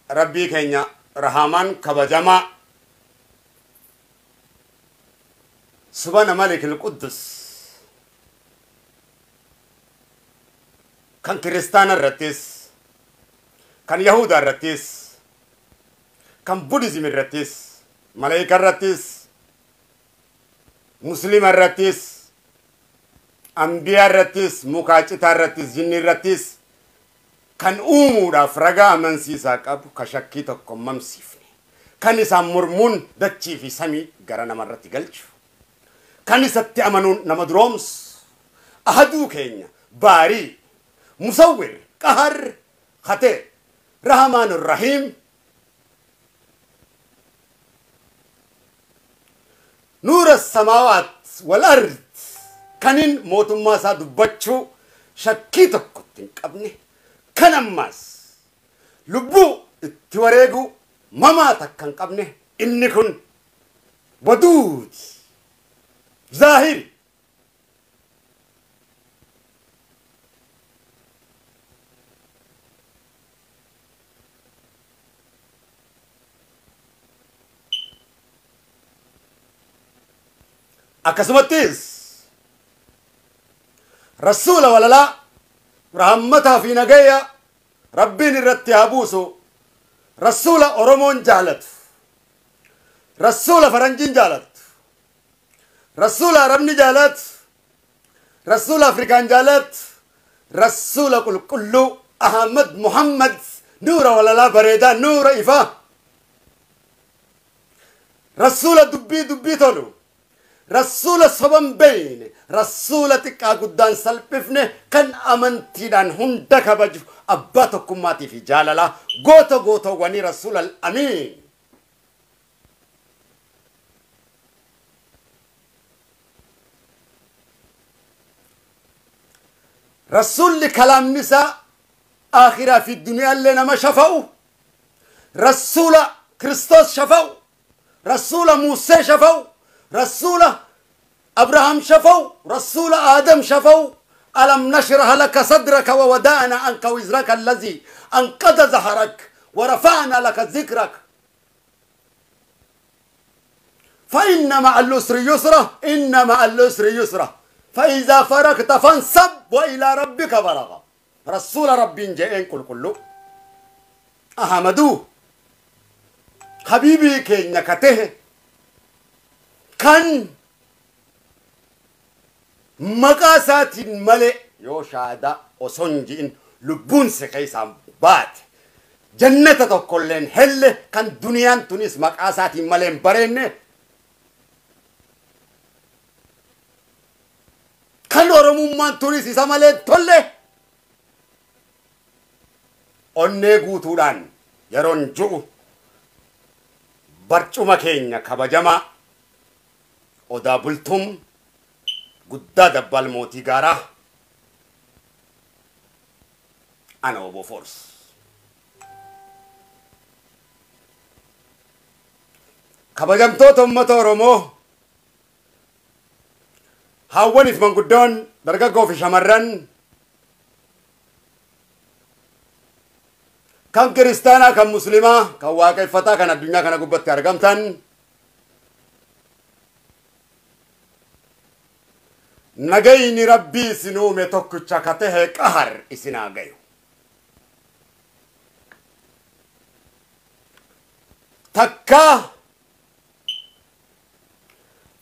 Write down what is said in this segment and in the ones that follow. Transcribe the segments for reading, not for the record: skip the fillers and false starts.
Rabbii keenya Rahamaan kabajamaa Subhana Malikil Quddus kan kiristaana irrattis, kan Yahudaa irrattis, kan Budizim irrattis, Malaayika irrattis, Muslima irrattis, Ambiyaa irrattis, mukaa citaa irrattis, jinni irrattis kan uumuudhaaf ragaa amansiisaa qabu, ka shakkii tokko hin mamsiifne, kan isaan mormuun dachii fi samii gara namarratti galchu, kan isatti amanuun nama duroomsu, ahaduu keenya baarii musawwir qahar khatee Rahmaan Rahiim nuura samaawaat wal ard kanin mootummaa isaa dubbachuu shakkii tokkotti hin qabne, kan ammaas lubbuu itti wareeguu mamaa takka hin qabne, inni kun waduud zaahiri akkasumattis rasuula walalaa rahmataa fi nagaya rabbiin irratti haa buusu, rasuula Oromoon jaalatu, rasuula faranjiin jaalatu, rasuula Arabni jaalatu, rasuula Afrikaan jaalatu, rasuula qulqulluu Ahmad Muhammad nuura walalaa bareedaa nuura ifaa, rasuula dubbii dubbii tolu, rasuula soban beeyne, rasuula xiqqaa guddaan salphifne, kan amantiidhaan hunda kabaju, abbaa tokkummaatii fi jaalalaa, goota gootawwanii, rasuula al-amiin. Rasuulli kalaamni isaa akhiraa fi duniyaallee nama shafa'u, rasuula Kiristoos shafa'u, rasuula Muusee shafa'u, rasuula Abraham shafa'u, rasuula Aadam shafa'u. ألم نشرح لك صدرك وودعنا عنك وزرك الذي أنقض ظهرك ورفعنا لك ذكرك فإن مع العسر يسرا إن مع العسر يسرا فإذا فرغت فانصب وإلى ربك فارغب. رسول ربي جئين كل كله أحمدو حبيبي كي نكته كان maqaa isaatiin malee yoo shaadaa osoo hin ji'in lubbuun si keessaan baate jannata tokkolleen helle, kan duniyaan tunis maqaa isaatiin malee hin bareenne, kan Oromummaan tunis isa malee hin tolle, onnee guutuudhaan yeroon ju'u barcuma keenya kabajamaa Odaa Bultum guddaa Dabbaal mootii gaaraa ana Obbo Foors. Kabajamtoota uummata Oromoo, haawwaniif manguddoon, dargaggoo fi shamarran, kan kiristaanaa, kan muslimaa, kan waaqeffataa, kan addunyaa kana gubbatti argamtan, nagayni rabbii isin uume tokkicha ka tahe qahar isin haa gayu. Takka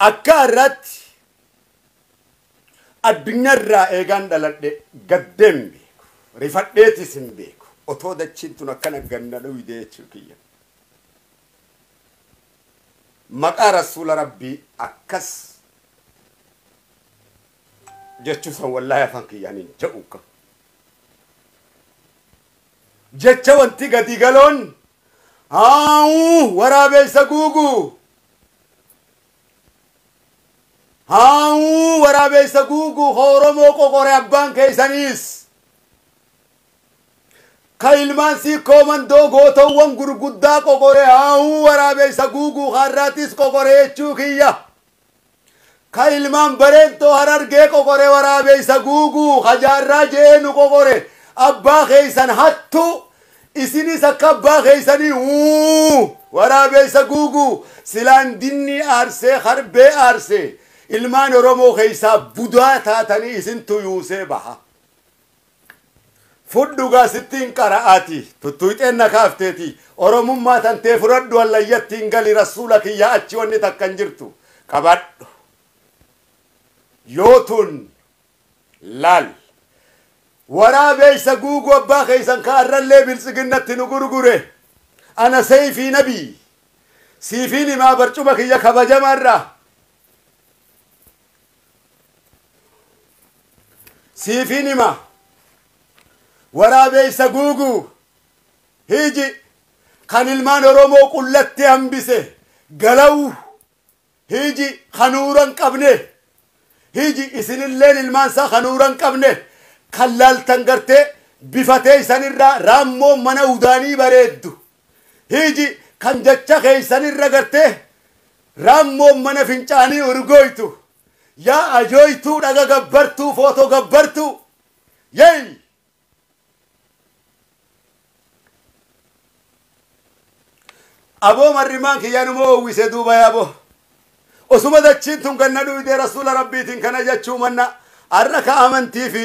akka irratti addunyaarraa eegaan dhaladhe gaddeen beeku, rifadheetis hin beeku, otoo dachiin tun akkana ganna dhuyde jechuu kiyya. Maqaa rasuula rabbii akkas jechuu san wallaahi afaan kiyyaan hin jedhu ka. Jecha wanti gadi galoon haa'uu waraabeessa guugu, haa'uu waraabeessa guugu, Oromoo qoqore abbaan keeysaniis ka ilmaan siikoo mandoo gootowwan gurguddaa qoqore, haa'uu waraabeessa guugu har'aatis qoqore jechuu kiyya. Ka ilmaan bareentoo Harargee qoqore waraabeessa guugu, hajaarraa jeenu qoqore abbaa keeysan hattu Isinis akka abbaa keessanii waraabeessa guuguu silaan dinni aarsee harbee aarsee ilmaan Oromoo keessaa budaa taatanii isintu yuusee baha. Fudhugaa sittiin qara'aati tuttuuxeen na kaafteeti Oromummaa tantee fudhadhu allayyattiin gali rasuula kiyya achi wanni takka hin jirtu qabadhu. Yoo tun laal waraabeessa guuguu abbaa keessan kaarrallee biltsiginnatti nu gurgure ana seeyfii nabii siifiin himaa barcuma kiyya kabajamaarraa siifiin himaa waraabeessa guuguu hiji kan ilmaan Oromoo qullatti hambise galawu hiji kanuura hin qabne hiji isinilleen ilmaan isaa kanuura hin qabne kan laaltan gartee bifatee isanirraa raammoo mana udaanii bareeddu hiji kan jecha keeysanirra gartee raammoo mana fincaanii urgooytu yaa ajooytuu dhaga gabbartuu footoo gabbartuu yeey aboo marrimaan kiyyaanuma oowwise duuba yaaboo osuma dachiin tun ganna dhuyde rasuula rabbiitiin kana jechuu manna har'a ka amantii fi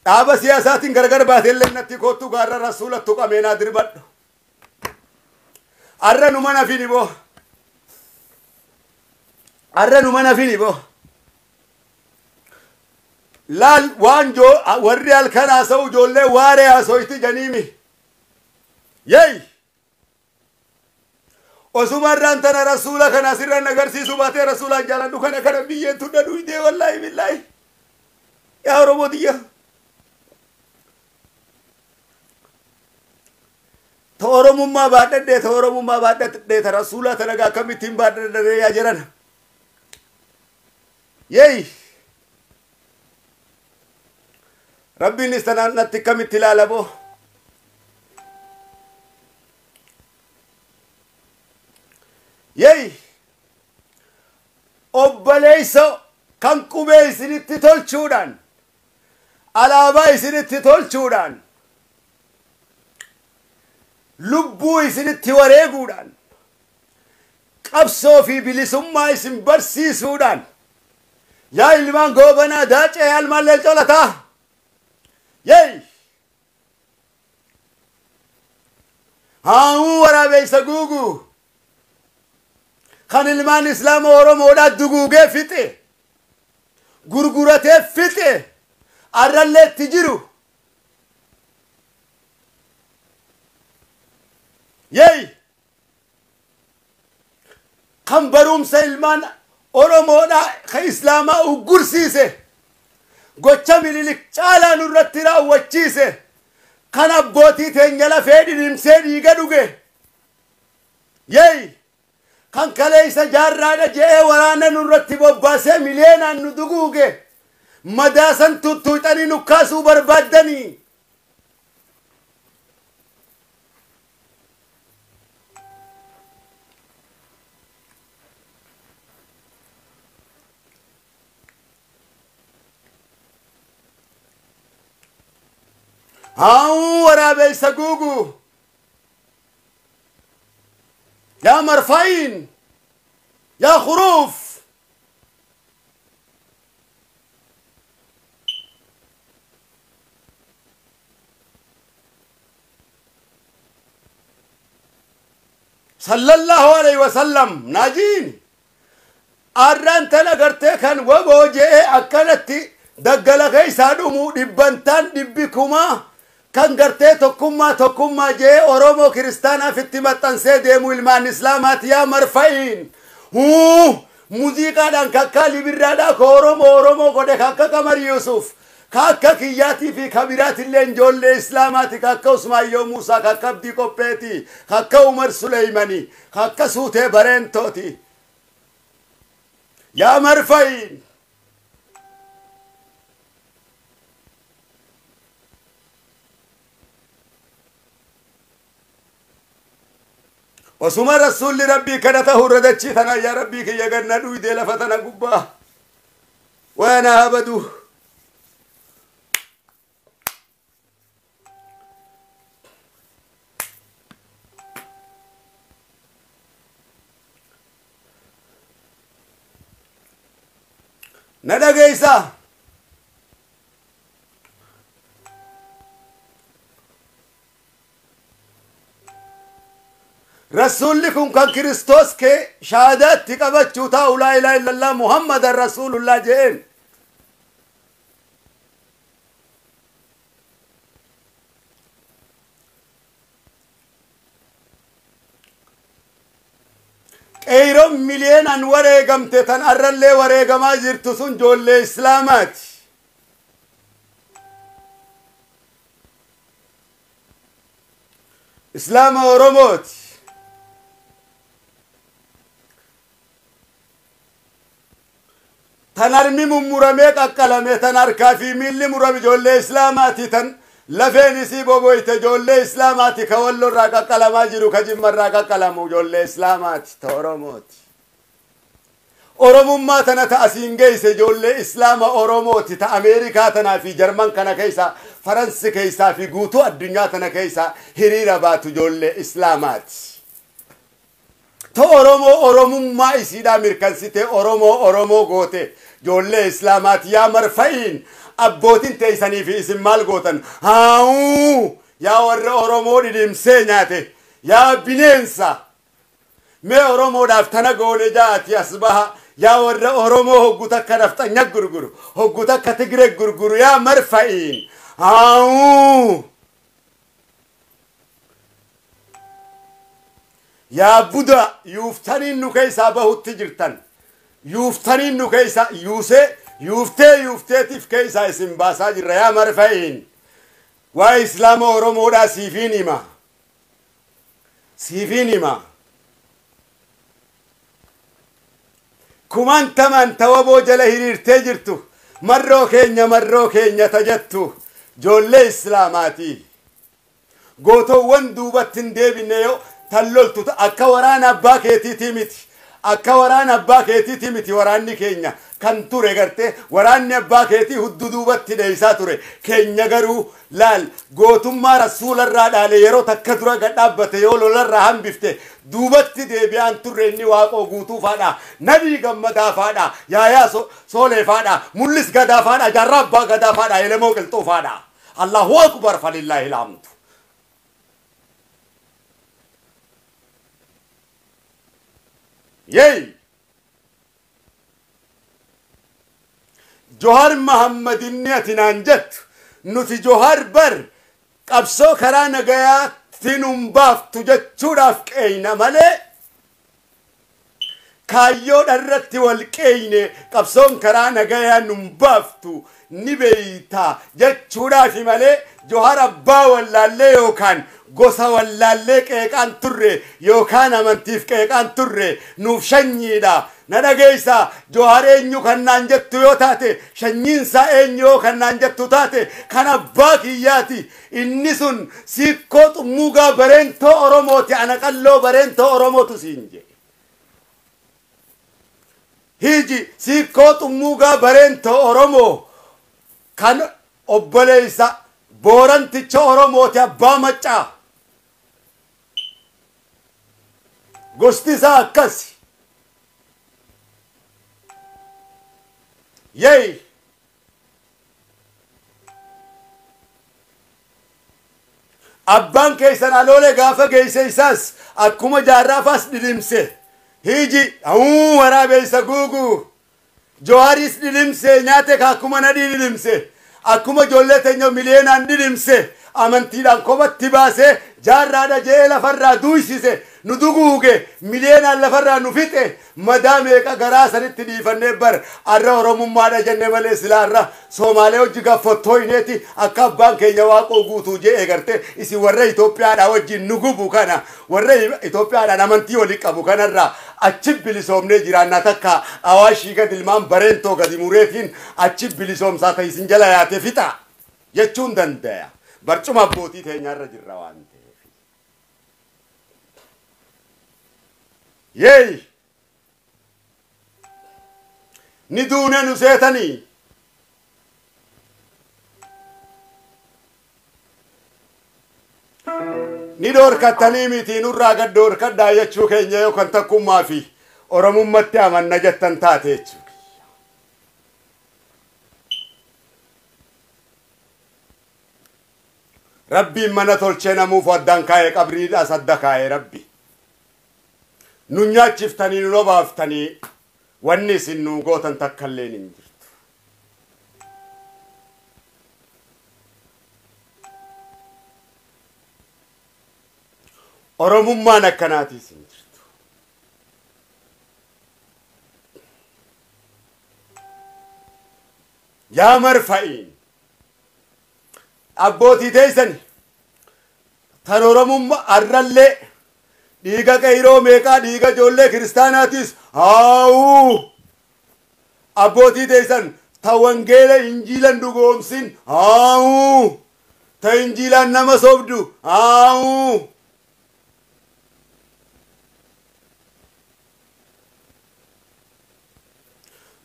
dhaaba siyaasaatiin gargar baateellee natti koottu gaarra rasuulattu qabeenaa dirbadhu har'a numa nafini boo har'a numa nafini boo laal waan joo warri halkan haasa'u ijoollee waaree haasoyti janiimi yeey osuma irraan tana rasuula kana asirraan agarsiisuu baatee rasuulaan jaaladhu kana kana biyyeen tun dhuyde wallaahi billaahi yaa Oromoo tiyya ta Oromummaa baadhadhee ta Oromummaa baadhadhee ta rasuula tana gaa akkamittiin baadhadhee yaa jiran yeey rabbiinis tanaan natti akkamitti ilaala boo yeey obboleessa kan qubee isinitti tolchuudhaan alaabaa isinitti tolchuudhaan lubbuu isinitti wareeguudhaan qabsoo fi bilisummaa isin barsiisuudhaan yaa ilmaan goobanaa daacee yaa ilmaan leencolataa yeey haa'uu waraabeessa guuguu kan ilmaan islaama Oromoodhaa duguugee fixe gurguratee fixe arrallee itti jiru yeey kan barumsa ilmaan Oromoodhaa kan islaamaa uggursiise gocha Minilik caalaa nurratti raawwachiise kan abbootii teenya lafee dhidhimsee dhiiga dhuge yeey kan kaleessa jaarraadha je'ee waraana nurratti bobbaasee miliyeenaan nu duguuge madaasan tuttuuxanii nu kaasuu barbaaddanii haa'uu waraabeessa guuguu yaa marfaayin يا خروف صلى الله عليه وسلم ناجين أران تنقرتي كان وبوجي أكلتي دقل غيسا دمو دبنتان دبكما كان قرتي تكما تكما جي أورومو كريستانا في التمتن سيديمو المان إسلامات يا مرفعين هو muuziqaadhaan kakka libirraadhaa ka Oromoo Oromoo godhe kakka Qamar Yusuf kakka kiyyaatii fi kabiraatillee ijoollee islaamaati kakka Usmaayyoo Muusaa kakka Abdii Qopheeti kakka Umar Suleymanii kakka Suutee Bareentooti. Yaa marfayin osuma rasuulli rabbii kana ta'u irra dachii tana yaa rabbii kiyya ganna dhuyidee lafa tana gubbaa waana habadu Na dhageessaa? Rasuulli kun kan Kiristoos kee shahaadaatti qabachuu taa'u laa ilaaha illallah Muhammadan Rasuulullah je'een. Qeeyroon miliyeenaan wareegamte tan arrallee wareegamaa jirtu sun ijoollee Islaamaati. Islaama Oromooti. Tan harmi mummuramee qaqqalame, tan harkaa fi miilli murame ijoollee Islaamaati. Tan lafeen isii boboyte ijoollee Islaamaati. Ka Wallorraa qaqqalamaa jiru, ka Jimmarraa qaqqalamu ijoollee Islaamaati, ta Oromooti. Oromummaa tana ta asiin geesse ijoollee Islaama Oromooti, ta Ameerikaa tanaa fi Jarman kana keessa, Faransi keessaa fi guutuu addunyaa tana keessa hiriira baatu ijoollee Islaamaati. Ta Oromoo Oromummaa isiidhaa mirkansitee Oromoo Oromoo goote ijoollee Islaamaati. Yaa marfa'iin, abbootiin teessanii fi isin maal gootan? Haa'uu, yaa warra Oromoo dhidhimsee nyaate, yaa bineensa, mee Oromoodhaaf tana goone jaati as baha. Yaa warra Oromoo hoggu takka nafxanya gurguru, hoggu takka Tigire gurguru, yaa marfa'iin, haa'uu, yaa buda, yuuftaniin nu keessaa bahutti jirtan, yuuftaniin nu keessa yuusee yuuftee yuufteetiif keessaa isin baasaa jirra. Yaa marfa'iin, waa'ee Islaama Oromoodhaa siifiin hima, siifiin hima. Kumantaman tawaboo jala hiriirtee jirtu, marroo keenya marroo keenya ta jettu ijoollee Islaamaati. Gootoowwan duubatti hin deebine yoo tan loltu akka waraana abbaa keetiitii miti. Akka waraana abbaa keetiitii miti waraanni keenya kan ture gartee waraanni abbaa keetii hudduu duubatti dheeysaa ture. Keenya garuu laal, gootummaa rasuularraa dhaale, yeroo takka dura gad dhaabbate yoo lolarraa hambifte duubatti deebi'aan turre. Inni Waaqoo Guutuu faadha, Nabii Gammadaa faadha, Yaayaa Soolee faadha, Mul'is Gadaa faadha, Jaarraa Abbaa Gadaa faadha, Elemoo Qilxuu faadha. Allahu akbar, falillaahi alhamdu. Yey! Johar Mahammad inni ati naan jettu, nuti Johar bar qabsoo karaa nagayaatti nun baaftu jechuudhaaf qeeyna malee kaayyoodha irratti wal qeeyne. Qabsoon karaa nagayaa nun baaftu ni beeyta jechuudhaafi malee Johar abbaa wallaallee yookaan gosa wallaallee qeeqaan turre yookaan amantiif qeeqaan turre. Nuuf shanyiidha. Na dhageessa, Johar eenyu kan naan jettu yoo taate, shanyiinsaa eenyu yoo kan naan jettu taate, kan abbaa kiyyaati. Inni sun Siikkoo Xummuugaa Bareentoo Oromooti. Ana qalloo Bareentoo Oromootu siin jedhe. Hiiji, Siikkoo Xummuugaa Bareentoo Oromoo kan obboleessa Booranticha Oromooti, abbaa Maccaa. Gosti isaa akkas. Yey! Abbaan keessan aloolee gaafa geesse isaas akkuma jaarraafaas dhidhimse. Hiiji, huu, waraabeessa guuguu. Jawaaris dhidhimse nyaate ka akkuma nadhii dhidhimse. Akkuma ijoollee teenya miliyeenaan dhidhimse. Amantiidhaan kophatti baasee jaarraadha je'ee lafarraa duysise. Nu duguuge, miliyeenaan lafarraa nu fixe. Madaa meeqa garaa sanitti dhiifannee bar arra Oromummaadha jenne malee silaa arra Soomaalee hojii gaffottooyineeti akka abbaan keenya Waaqoo Guutuu je'ee garte isin warra Itoophiyaadhaa wajjin nu gubu kana, warra Itoophiyaadhaan amantii walii qabu kanarraa achi bilisoomnee jiraannaa. Takka Awaashii gad ilmaan Bareentoo gadi mureetiin achi bilisoomsaa ta'e isin jala yaate fixa jechuun dandaya. Barcuma abbootii teenyaarra jirra waan ta'eef. Yeey! Ni duune nu seetanii. Ni dhoorkattanii miti, nurraa gad dhoorkadhaa jechuu keenya yoo kan takkummaa fi Oromummatti amanna jettan taate jechuudha. Rabbiin mana tolchee namuuf addaan kaa'ee qabriidhaas adda kaa'ee rabbi. Nu nyaachiftanii nu obaaftanii wanni isin nu gootan takka illee hin jirtu. Oromummaan akkanaatiis hin jirtu. Yaa marfa'iin abbootii teessani tan Oromummaa arrallee dhiiga qeyroo meeqaa dhiiga ijoollee kiristaanaatis haawuu abbootii teessan ta wangeela injiilan dhugoomsin haawuu ta injiilaan nama sobdu haawuu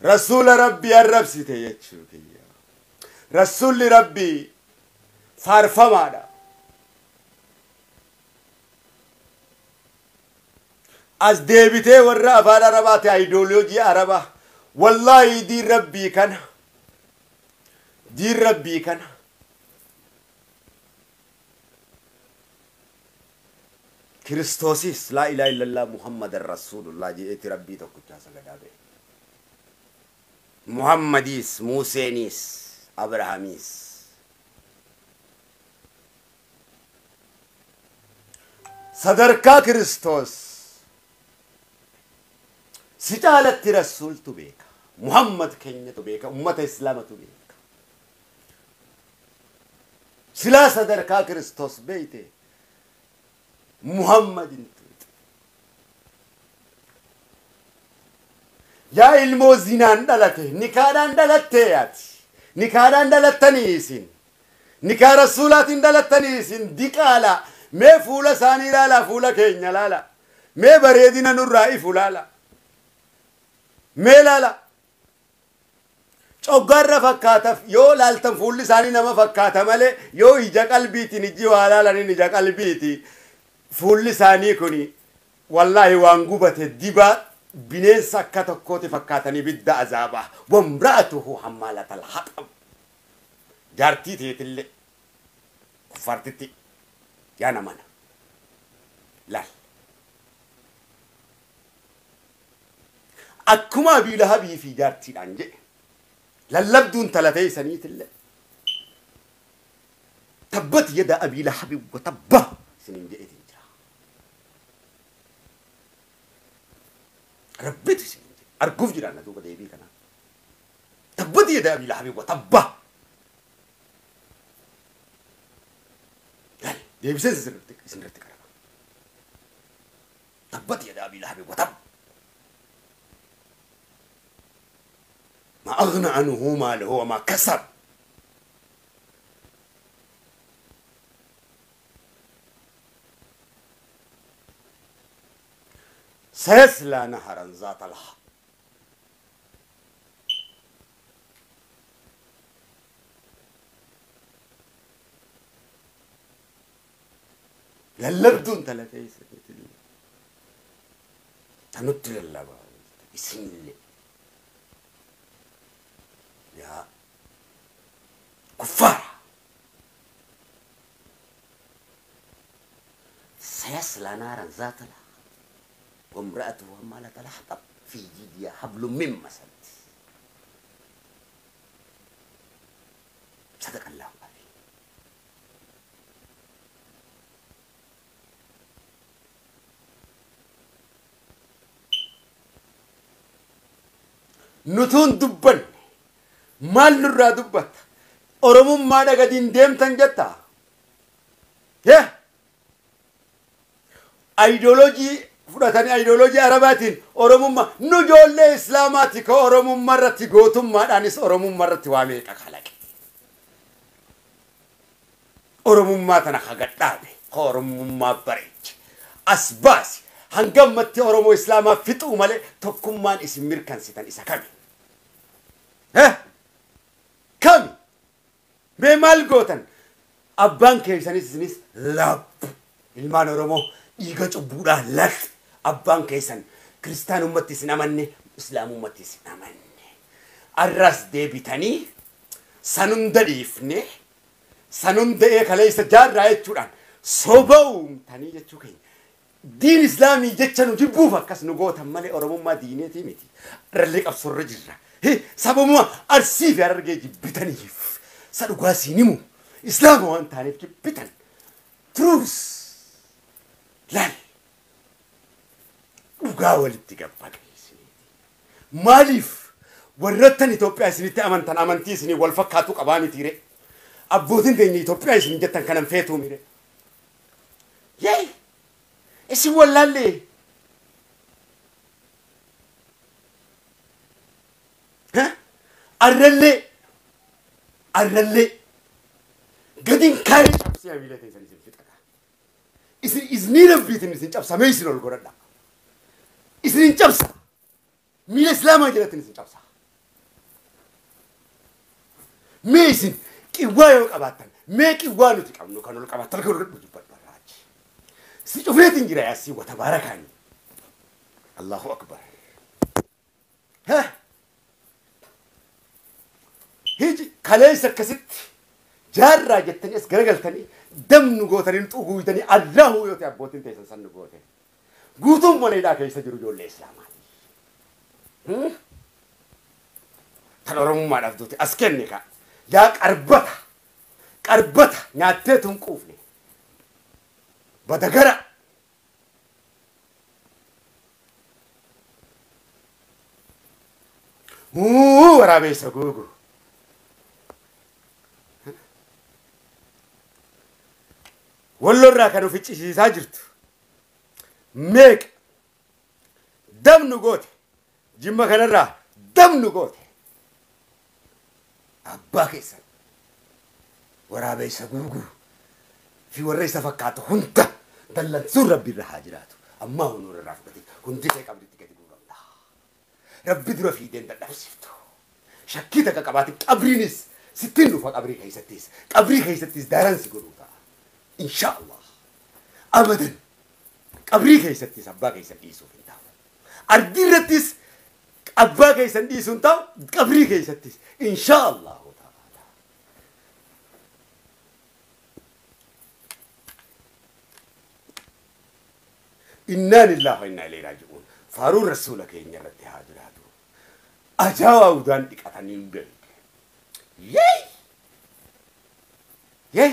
rasuula rabbii arrabsite jechuu kiyya. Rasuulli rabbii faarfamaadha. As deebitee warra afaan arabaati ayidooloojii arabaa wallaahi diin rabbii kana diin rabbii kana kiristoosis laa ilaaha illallah muhammadan rasuulullah jedheeti rabbii tokkichaa sagadaa ba'e. Muhammadiis Museeniis Abrahaamiis sadarkaa Kiristoos si caalatti rasuultu beeka Muhammad keenyatu beeka ummata islaamatu beeka silaa sadarkaa Kiristoos beeyte Muhammadin yaa ilmoo zinaan dhalate nikaadhaan dhalattee ati nikaadhaan dhalattanii isin nikaa rasuulaatiin dhalattanii isin diqaala mee fuula isaanii ilaala fuula keenya ilaala mee bareedina nurraa ifu ilaala mee ilaala coggaarra fakkaata yoo laaltan fuulli isaanii nama fakkaata malee yoo ija qalbiitiin ijji waa laalaniin ija qalbiiti fuulli isaanii kuni wallaahi waan gubate dibaa bineensa akka tokkooti fakkaatanii bidda azaabaa wamra'atuhu hammaalatal haxab jaartii teetillee kuffaartitti yaa namana laal akkuma Abii Lahabii fi jaartiidhaan jedhe lallabduun talatee isaniitillee tabbat yada Abii Lahabii wa tabba isiniin jedheetiin jira. Rabbitu isiniin jedhe arguuf jiraanna duuba deebii kanaa. Tabbat yada Abii Lahabii wa tabba. Deebiseen isinirratti qaraba. Tabbat yada Abii Lahabii wa tabba. ما أغنى عنه ماله وما كسب. سيصلى نهرا ذات لهب. lallabduun talatee isiniitillee tanutti lallabaa isinillee yaa kuffaara سيصلى نارا ذات لهب وامرأته حمالة الحطب في جيدها حبل من مسد. صدق الله العظيم. Nutuun dubbanne maal nurraa dubbatta? Oromummaadha gadiin deemtan jetta? Ayidooloojii fudhatanii ayidooloojii arabaatiin oromummaa nu ijoollee islaamaati ka oromummaa irratti gootummaadhaanis oromummaa irratti waa meeqa kalaqe. Oromummaa tana hagadhaabe ka oromummaa bareeche as baasi hanga ammatti Oromoo islaamaa fixuu malee tokkummaan isin mirkansitan isa kami? Kami? Mee maal gootan? Abbaan keessanis isinis lab ilmaan Oromoo dhiiga cubbuudhaan lal abbaan keessan kiristaanummaatti isin amanne islaamummaatti isin amanne arras deebitanii sanunda dhiifne Sanun da'ee kaleessa jaarraa jechuudhaan soba uumtanii jechuu keenya. Diin islaamii jecha nu jibbuuf akkas nu gootan malee Oromummaa diineetii miti. Rallee qabsoorra jirra. Sababuma Arsii fi Harargee jibbitaniif sa dhugaa siin himu islaama waan taaneef jibbitan. Truus laal dhugaa walitti gabbate isiniiti. Maaliif warroottan Itoophiyaa isinitti amantan amantii isinii wal fakkaatu qabaa mitiire? Abbootiin teenya Itoophiyaa isin jettan kanan feetuu mire. Yee! Isin wallaallee. Arrallee arrallee gadin kaayee cabsee abiila teessan isin fixata. Isin iznii rabbiitiin isin cabsamee isin ol godhadha. Isin hin cabsa. Miila islaamaa jalatti isin cabsa. Mee isin qiwwaa yoo qabaattan mee qiwwaa nuti qabnu kan ol qabaattan kan ol dubbadhu arraachi. Si cufeetiin jira yaasii wata baarakaani. Allahu akbar. Hiji kaleessa akkasitti jaarraa jettanii as garagaltanii damnu gootanii nu xuguuytanii Allahu yoo ta'e abbootiin teessan san nu goote. Guutuun mana hidhaa keessa jiru ijoollee islaamaati. Tan Oromummaadhaaf duute as kenne kaa. Yaa qarbata qarbata nyaattee tun quufne. Badagara. Waraabeessa guugu. Wallorraa kan of iccisiisaa jirtu meeqa damnu goote jimma kanarraa damnu goote abbaa keessan waraabeessa guuguu fi warra isa fakkaatu hunda dallansuun rabbi irra haa jiraatu ammaa honoora irraa fudhate hundi kee qabritti gadi guuramta rabbi dura fiideen dadhabsiiftu shakkii takka qabaate qabriinis sittiin dhufa qabrii keessattis daaran si godhuu ta'a. Inshallah. Abadan. Qabrii keessattis abbaa keessan dhiisuuf hin ta'u. Ardii irrattis abbaa keessan dhiisuuf hin ta'u, qabrii keessattis inshallah ta'ala. Innaa lillahi wa innaa ilayhi raaji'uun. Faaruun rasuula keenya irratti haa jiraatu. Ajaa'aa udaan dhiqatanii hin beekne. Yee! Yee!